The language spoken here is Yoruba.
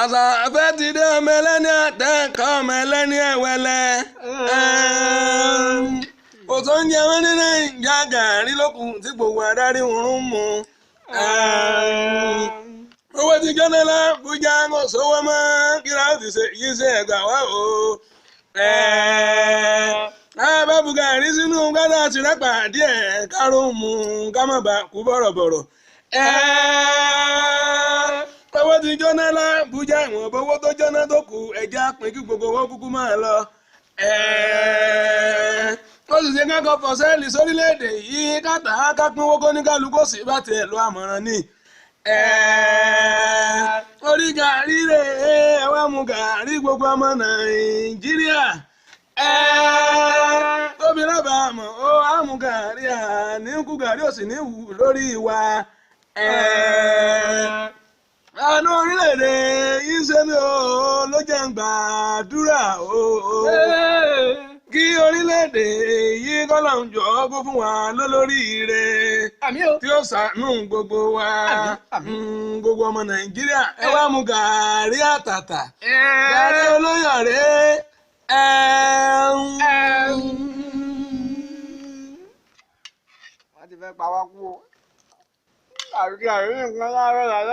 Àṣà àfẹ́ ti dé ọmọ ẹlẹ́ni àtẹ̀kọ́ ọmọ ẹlẹ́ni ẹ̀wẹ̀lẹ̀. Kò tó ń jẹ wọ́n ní Nàìjíríà, gàrí lókun tí gbogbo adarí ń mu. Owó ti jóná l'Ábújá, kò sówó mọ́, kí láti ṣe yí ṣe ẹ̀gbà wá o. Bá bu gàrí sínú gádà tìrẹ́pà díẹ̀ káró mu ká má bàa kú bọ̀rọ̀bọ̀rọ̀. Owó ti jóná l'Ábújá, ìwọ̀nba owó tó jóná tó kù ẹja pín kí gbogbo owó kúkú máa lọ. Ó sì ṣe kákọ́ fọ̀sẹ́ẹ̀lì sórílẹ̀-èdè yìí káta kápínwó kó ní kálukú sí bá tiẹ̀ lọ àmọ̀ràn ni. Orí gàrí rè é, ẹ wá mu gàrí gbogbo ọmọ Nàìjíríà. Tóbi lábàá mọ̀ ó á mu gàrí àníkú gàrí ò sì ní wù lórí wa. Àánú orílẹ̀-èdè yìí ṣe mí o ló jẹ́ ń gbàdúrà o. Kí orílẹ̀-èdè yìí kọ́lọ̀ ń jọ kó fún wa lólóríire tí ó ṣàánú gbogbo wa, gbogbo ọmọ Nàìjíríà. Ẹ wá mu gàrí àtàtà, gàrí olóyàn rèé. Wọ́n ti fẹ́ pa wá kú o. Àbí kí àrí nǹkan láàárọ̀ lálẹ́.